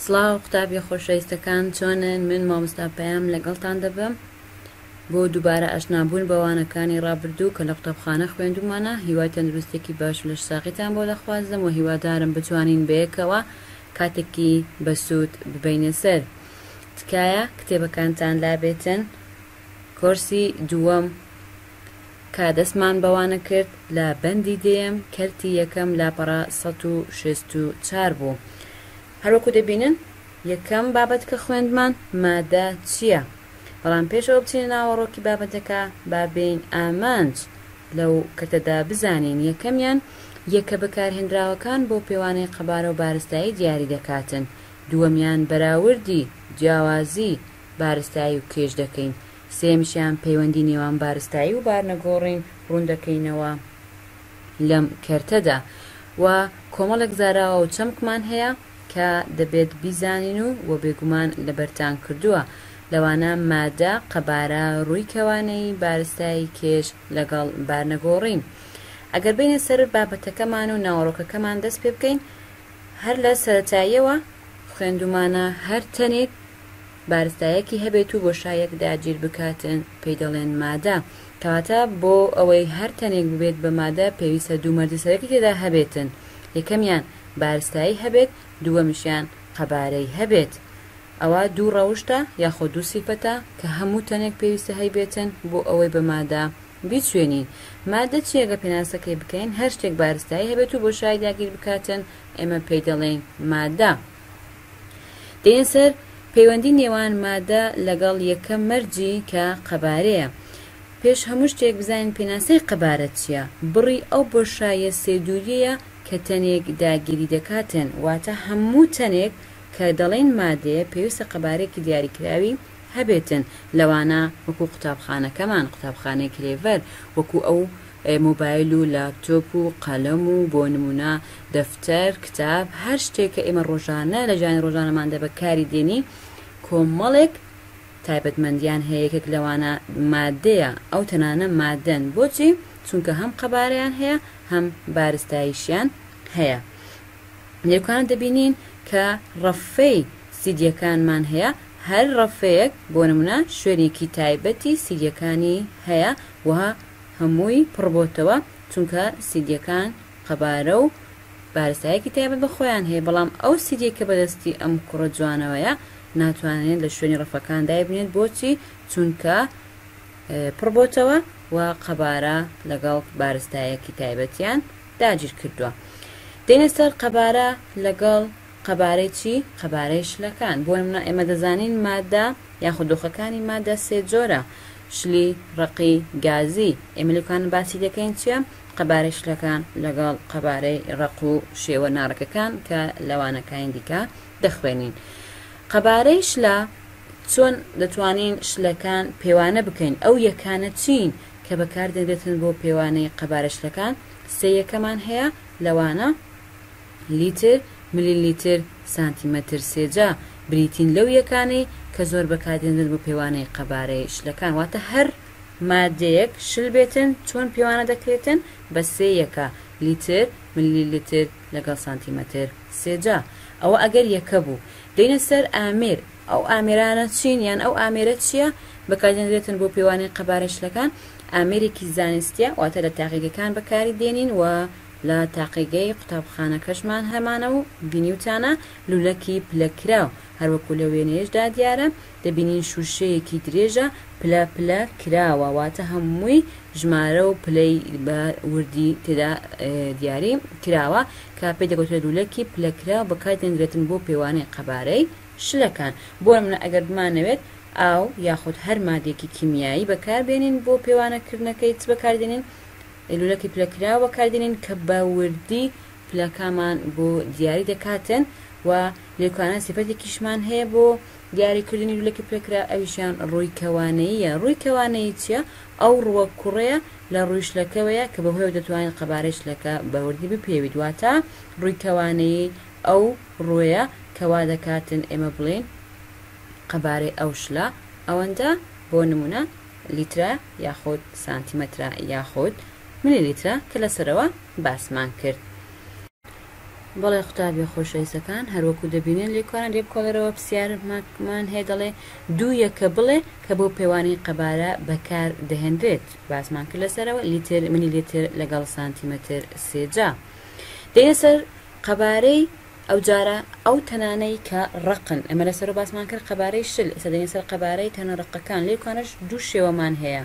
سڵاو قوتابیە خۆشەویستەکان چۆنن من مامۆستا پەیام لەگەڵتان دەبم بۆ دووبارە ئاشنابوون بە وانەکانی ڕابردوو کە لە قوتابخانە خوێندومانە هیوای تەندروستێکی باش و لەشساغیتان بۆ دەخوازم و هیوادارم بتوانین بەیەکەوە کاتێکی بەسوود ببەینە سەر تکایە کتێبەکانتان لابێتن کۆرسی دووەم کە دەستمان بەوانە کرد لە بەندی دەیەم کەرتی یەکەم لاپەڕە 164 بوو. هەروەکو دەبینن یەکەم بابەت کە خوێندمان مادە چییە؟ بەڵام پێش ئەوە بچینە ناوەڕۆکی بابەتەکە با بێین ئامانج لەو کەرتەدا بزانین یەکەمیان یەکە بەکارهێنراوەکان بۆ پێوانەی قەبارە و بارستایی دیاری دەکاتن دووەمیان بەراوردی جیاوازی بارستایی و کێش دەکەین سێیەمیشیان پەیوەندی نێوان بارستایی و بارنەگۆڕین ڕوون دەکەینەوە لەم کەرتەدا و کۆمەڵێک زاراوە و چەمکمان هەیە کە دەبێت بیزانین و و بێگومان لەبەرتان کردووە لەوانە مادە، قەبارە، ڕووی کەوانەیی، بارستایی، کێش لەگەڵ بارنەگۆڕین. ئەگەر بێینە سەر بابەتەکەمان و ناوەڕۆکەکەمان دەست پێ بکەین هەر لە سەرەتاییەوە خوێندوومانە هەر تەنێک بارستایەکی هەبێت و بۆشایەک داگیر بکاتن پێی دەڵێن مادە. کەواتە بۆ ئەوەی هەر تەنێک ببێت بە مادە پێویستە دوو مەرجی سەرەکی تێدا هەبێتن، یەکەمیان بارستایی هەبێت، دووەمیشیان قەبارەی هەبێت. ئەوە دوو ڕەوشتە یاخۆ دوو سیفەتە کە هەموو تەنێک پێویستە هەیبێتن بۆ ئەوەی بە مادە بیچوێنین. مادە چییە گەر پێناسەکەی بکەین؟ هەر شتێک بارستایی هەبێت و بۆشایی داگیر بکاتن ئێمە پێی دەڵێین مادە. دێینە سەر پەیوەندی نێوان مادە لەگەڵ یەکەم مەرجی کە قەبارەیە. پێش هەموو شتێک بزانین پێناسەی قەبارە چییە؟ بڕی ئەو بۆشاییە سێدووریەیە کە تەنێک داگیری دەکاتن، واتە هەموو تەنێک کە دەڵێین مادەیە پێویستە قەبارەیەکی دیاریکراوی هەبێتن، لەوانە وەکو قوتابخانەکەمان، قوتابخانەی کلێڤەر، وەکو ئەو مۆبایل و لاپتۆپ و قەلەم و بۆ نموونە دەفتەر، کتاب، هەر شتێک کە ئێمە ڕۆژانە لە ژیانی ڕۆژانەماندا بەکاری دێنین کۆمەڵێک تایبەتمەندیان هەیە یەکێک لەوانە مادەیە ئەو تەنانە مادەن بۆچی؟ چونکە هەم قەبارەیان هەیە هەم بارستاییشیان هەیە. لێکانە دەبینین کە ڕەفەی سیدیەکانمان هەیە هەر ڕەفەیەک بۆ نمونە شوێنێکی تایبەتی سیدیەکانی هەیە و هەمووی پڕبۆتەوە چونکە سیدیەکان قەبارە و بارستایەکی تایبەت بە خۆیان هەیە بەڵام ئەو سیدیەی کە بەدەستی ئەم کوڕە جوانەوەیە ناتوانێت لە شوێنی ڕەفەکان دایبنێت بۆچی چونکە پڕبۆتەوە و قەبارە لەگەڵ بارستایەکی تایبەتیان داگیر کردووە. دێینە سەر قەبارە لەگەڵ قەبارەی چی؟ قەبارەی شلەکان. بۆ نمونە ئێمە دەزانین مادە یاخود دۆخەکانی مادە سێ جۆرە، شلی، ڕەقی، گازی. ئێمە لەوکانە باسی دەکەین چیە؟ قەبارەی شلەکان لەگەڵ قەبارەی ڕەق و شێوە ناڕێکەکان کە لە وانەکانی دیکە دەخوێنین. قەبارەی شلە چۆن دەتوانین شلەکان پێوانە بکەین؟ ئەو یەکانە چین کە بەکاردێنرێتن بۆ پێوانەی قەبارە شلەکان؟ سێ یەکەمان هەیە لەوانە، لیتر، ملیلیتر، سانتیمەتر سێجا، بریتین لەو یەکانەی کە زۆر بەکاردێنرێن بۆ پێوانەی قەبارەی شلەکان واتە هەر مادەیەک شل بێتن چۆن پێوانە دەکرێتن بە سێ یەکە، لیتر، ملیلیتر لەگەڵ سانتیمەتر سێجا. ئەوە ئەگەر یەکە بوو. دێینە سەر ئامێر ئەو ئامێرانە چین یان ئەو ئامێرە چییە بەکاردێنرێتن بۆ پێوانەی قەبارەی شلەکان؟ ئامێرێکی زانستیە واتە لە تاقیگەکان بەکاری دێنین و لە تاقیگەی قوتابخانەکەشمان هەمانە و بینیوتانە لولەکی پلە کراو هەروەکو لە وێنەیەشدا دیارە دەبینین شوشەیەکی درێژە پلە پلە کراوە واتە هەمووی ژمارە و پلەی بە وردی تێدا دیاری کراوە کە پێی دەگوترێت لولەکی پلە کراو بەکاردێنرێتن بۆ پێوانەی قەبارەی شلەکان بۆ نمونە ئەگەر بمانەوێت ئاو یاخود هەر مادەیەکی کیمیایی بەکاربێنین بۆ پێوانەکردنەکەی چ بەکاردێنین؟ لولەکی پلەکراو بەکاردێنین کە بە وردی پلەکامان بۆ دیاری دەکاتن و لێکانە سیفەتێکیشمان هەیە بۆ دیاریکردنی لولەکی پلەکراو ئەویشیان ڕووی کەوانەییە ڕووی کەوانەیی چییە؟ ئەو ڕووە کوڕەیە لە ڕووی شلەکەوەیە کە بەهۆیەوە دەتوانیت قەبارەی شلەکە بە وردی بپێویت واتە ڕووی کەوانەیی ئەو ڕووەیە کە وا دەکاتن ئێمە بڵێین قەبارەی ئەو شلە ئەوەندە بۆ نموونە لیترە یاخود سانتیمەترە یاخود ملیلیترە کە لە سەرەوە باسمان کرد. بەڵێ قوتابیە خۆشەویستەکان هەروەکو دەبینن لێکۆڵەر لێبکۆڵەرەوە پرسیارمان هەیە دەڵێ دوو یەکە بڵێ کە بۆ پێوانی قەبارە بەکار دەهێنرێت باسمان کرد لەسەرەوە لیتر ملیلیتر لەگەڵ سانتیمەتر سێجا دێنە سەر قەبارەی ئەوجارە ئەو تەنانەی کە ڕەقن ئێمە لەسەرەوە باسمان کرد قەبارەی شل ئێستا دێنە سەر قەبارەی تەنە ڕەقەکان لێکانەش دوو شێوەمان هەیە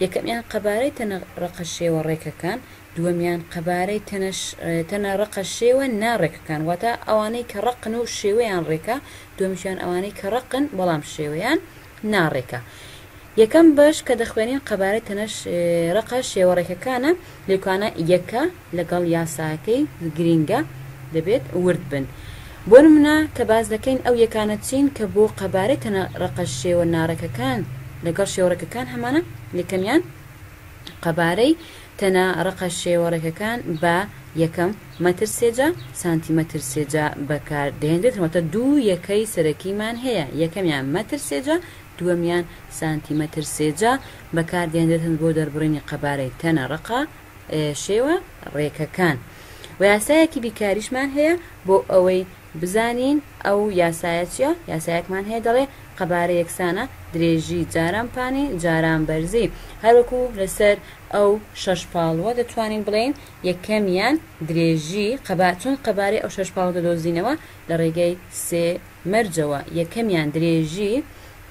یەکەمیان قەبارەی تەنە ڕەقە شێوە ڕێکەکان دووەمیان قەبارەی تەنە تەنە ڕەقە شێوە ناڕێکەکان واتە ئەوانەی کە ڕەقن و شێوەیان ڕێکە دووەمیشیان ئەوانەی کە ڕەقن بەڵام شێوەیان ناڕێکە. یەکەم بەش کە دەخوێنین قەبارەی تەنە ڕەقە شێوە ڕێکەکانە لێکانە یەکە لەگەڵ یاساکەی گرینگە دەبێت ورد بن. بۆ نمونە کە باس دەکەین ئەو یەکانە چین کە بۆ قەبارەی تەنە ڕەقە شێوە ناڕێکەکان لەگەڵ شێوە ڕێکەکان هەمانە یەکەمیان قەبارەی تەنە ڕەقە شێوە ڕێکەکان بە یەکەم مەتر سێجا سانتیمەتر سێجا بەکار دەهێنرێت واتە دوو یەکەی سەرەکیمان هەیە یەکەمیان مەتر سێجا دووەمیان سانتیمەتر سێجا بەکار دێنرێتن بۆ دەربڕینی قەبارەی تەنە ڕەقە شێوە ڕێکەکان وە یاسایەکی بیکاریشمان هەیە بۆ ئەوەی بزانین ئەو یاسایە چیە یاسایەکمان هەیە دەڵێ قەبارە یەکسانە درێژی جاران پانی جاران بەرزی هەروەکو لەسەر ئەو شەشپاڵوە دەتوانین بڵێین یەکەمیان درێژی قەبا چۆن قەبارەی ئەو شەشپاڵوە دەدۆزینەوە لە ڕێگەی سێ مەرجەوە یەکەمیان درێژی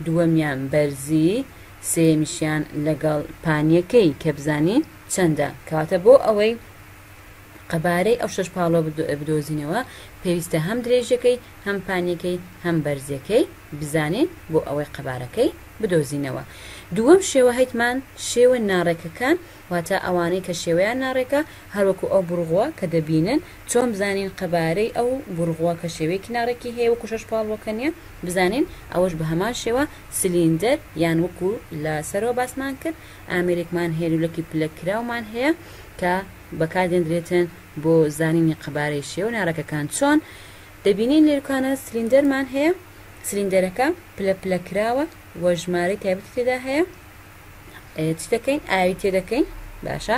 دووەمیان بەرزی سێیەمیشیان لەگەڵ پانیەکەی کە بزانین چەندە کەواتە بۆ ئەوەی قەبارەی ئەو شەشپاڵوە بدۆزینەوە پێویستە هەم درێژیەکەی هەم پانیەکەی هەم بەرزیەکەی بزانین بۆ ئەوەی قەبارەکەی بدۆزینەوە. دووەم شێوە هەیتمان شێوە ناڕێکەکان واتە ئەوانەی کە شێوەیان ناڕێکە هەروەکو ئەو بڕغوە کە دەبینن چۆن بزانین قەبارەی ئەو بڕغوە کە شێوەیەکی ناڕێکی هەیە وەکو شەشپاڵوەکە نیە بزانین ئەوەش بە هەمان شێوە سلیندەر یان وەکو لە سەرەوە باسمان کرد ئامێرێکمان هەیە لولەکی پلە کراومان هەیە کە بەکاردێندرێتن بۆ زانینی قەبارەی شێوە ناڕێکەکان چۆن دەبینین لێرکانە سلیندەرمان هەیە سلیندەرەکە پلە پلە کراوە و ژمارەی تایبەتی تێدا هەیە چی دەکەین ئاوی تێدەکەین باشە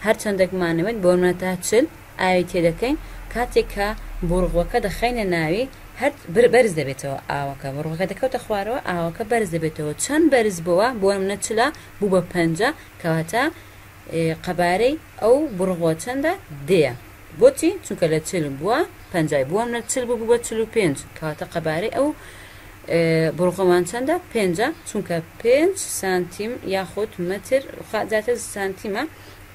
هەرچەندێکمانەوێت بۆ نمونە تا 40 ئاوی تێدەکەین کاتێک کە بورغوەکە دەخەینە ناوی هەر بەرز دەبێتەوە ئاوەکە بڕوەکە دەکەوتە خوارەوە ئاوەکە بەرز دەبێتەوە چەند بەرز بووە بۆ نمونە چلە بوو بە پەنجا کەواتە قەبارەی ئەو بڕغوە چەندە دەیە بۆچی چونکە لە 40 بووە پەنجای بووە منە 40 بوو بووە 45 کەواتە قەبارەی ئەو بڕغەمان چەندە پێنجە چونکە پێنج سانتیم یاخود مەتر زیاتر سانتیمە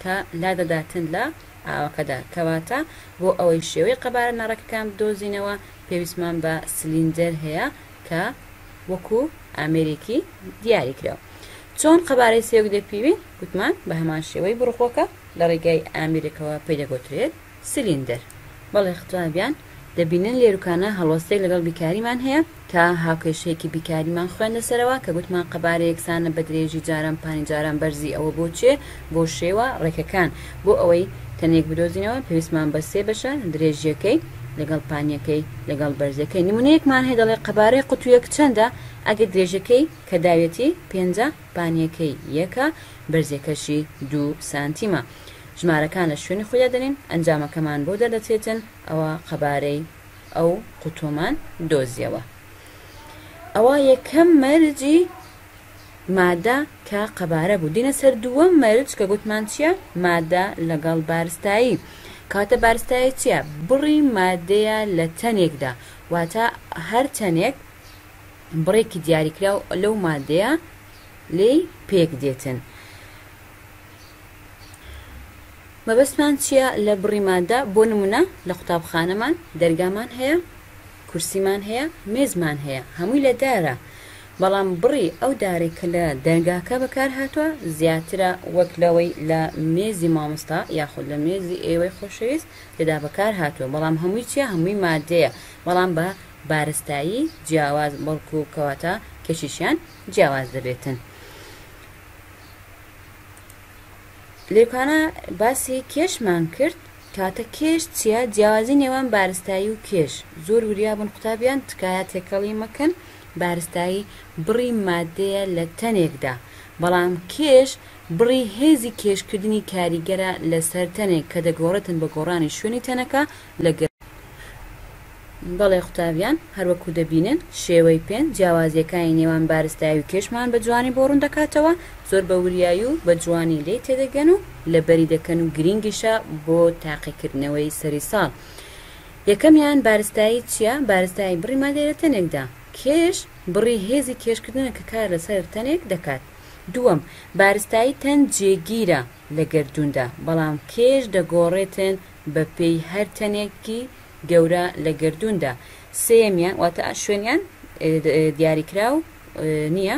کە لادەداتن لە ئاوەکەدا کەواتە بۆ ئەوەی شێوەی قەبارە ناڕێکەکان بدۆزینەوە پێویستمان بە سلیندەر هەیە کە وەکو ئامێرێکی دیاریکراو چۆن قەبارەی سێوک دەپیوین گوتمان بە هەمان شێوەی بڕخۆکە لە ڕێگای ئامێرێکەوە پێی دەگوترێت سلیندەر. بەڵێ قوتابیان دەبینن لێروکانە هەڵوەستەیەک لەگەڵ بیکاریمان هەیە کە هاوکێشەیەکی بیکاریمان خوێندە سەرەوە کە گوتمان قەبارە یەکسانە بە درێژی جاران پانی جاران بەرزی ئەوە بۆ چێ بۆ شێوە ڕێکەکان بۆ ئەوەی تەنێک بدۆزینەوە پێویستمان بە سێ بەشە درێژیەکەی لەگەڵ پانیەکەی لەگەڵ بەرزیەکەی نمونەیەکمان هەیە دەڵێ قەبارەی قوتویەک چەندە ئەگەر درێژەکەی کە داوێتی پێنجە پانیەکەی یەکە بەرزیەکەشی دوو سانتیمە ژمارەکان لە شوێنی خۆیدا دەنێین ئەنجامەکەمان بۆ دەردەچێتن ئەوە قەبارەی ئەو قوتۆمان دۆزیەوە ئەوە یەکەم مەرجی مادە کە قەبارە بوو دینە سەر دووەم مەرج کە گوتمان چییە مادە لەگەڵ بارستایی کاتە بارستایی چییە بڕی مادەیە لە تەنێکدا واتە هەر تەنێک بڕێکی دیاریکراو لەو مادەیە لێی پێک دێتن مەبەستمان چییە لە بڕی مادە؟ بۆ نموونە لە قوتابخانەمان دەرگامان هەیە، کورسیمان هەیە، مێزمان هەیە، هەمووی لە دارە، بەڵام بڕی ئەو دارەی کە لە دەرگاکە بەکار هاتووە زیاترە وەک لەوەی لە مێزی مامۆستا یاخود لە مێزی ئێوەی خۆشەویست تێدا بەکار هاتووە، بەڵام هەمووی چییە؟ هەمووی مادەیە، بەڵام بە بارستایی جیاواز بەڵکو کەواتە کێشیشیان جیاواز دەبێتن. لێکانە باسی کێشمان کرد کاتە کێش چیە جیاوازی نێوان بارستایی و کێش زۆر وریا بن قوتابیان تکایە تێکەڵی مەکەن بارستایی بڕی مادەیە لە تەنێکدا بەڵام کێش بڕی هێزی کێشکردنی کاریگەرە لەسەر تەنێک کە دەگۆڕێتن بە گۆڕانی شوێنی تەنەکە لە. بەڵێ قوتابیان، هەروەکو دەبینن شێوەی پێن جیاوازیەکانی نێوان بارستایی و کێشمان بە جوانی بۆ ڕوون دەکاتەوە، زۆر بە وریایی و بە جوانی لێی تێدەگەن و لەبەری دەکەن و گرینگیشە بۆ تاقیکردنەوەی سەری ساڵ. یەکەمیان بارستایی چیە؟ بارستایی بڕی مادەیە لە تەنێکدا. کێش بڕی هێزی کێشکردنە کە کار لەسەر تەنێک دەکات. دووەم، بارستایی تەن جێگیرە لە گەردووندا، بەڵام کێش دەگۆڕێتن بە پێی هەر تەنێکی گەورە لە گەردووندا. سێیەمیان، واتە شوێنیان دیاریکراو نییە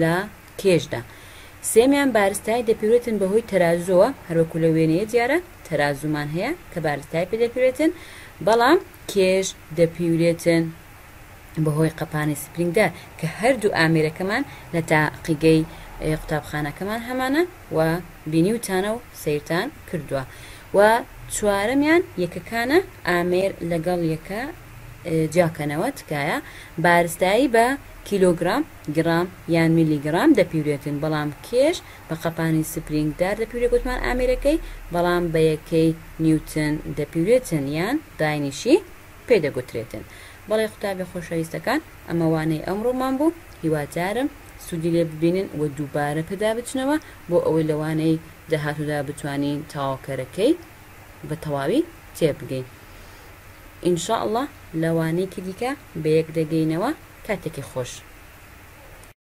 لە کێشدا. سێیەمیان، بارستایی دەپێورێتن بە هۆی تەرازووەوە، هەروەکو لە وێنەیە دیارە تەرازوومان هەیە کە بارستایی پێ دەپێورێتن، بەڵام کێش دەپیورێتن بەهۆی قەپانی سپرینگدار کە هەردوو ئامێرەکەمان لە تاقیگەی قوتابخانەکەمان هەمانە و بینیوتانە و سەیرتان کردووە و چوارەمیان یەکەکانە ئامێر لەگەڵ یەکە جیاکەنەوە تکایە بارستایی بە کیلۆگرام گرام یان میلیگرام دەپیورێتن بەڵام کێش بە قەپانی سپرینگدار دەپیورێ گوتمان ئامێرەکەی بەڵام بە یەکەی نیوتن دەپیورێتن یان داینیشی پێ دەگوترێتن. بەڵێ قوتابیە خۆشەویستەکان ئەمە وانەی ئەمڕۆمان بوو هیوادارم سوودی لێ ببینن و دووبارە پێدا بچنەوە بۆ ئەوەی لە وانەی داهاتوودا بتوانین تەواوکەرەکەی بە تەواوی تێبگەین ان شاء اللە لە وانەیەکی دیکە بەیەک دەگەینەوە کاتێکی خۆش.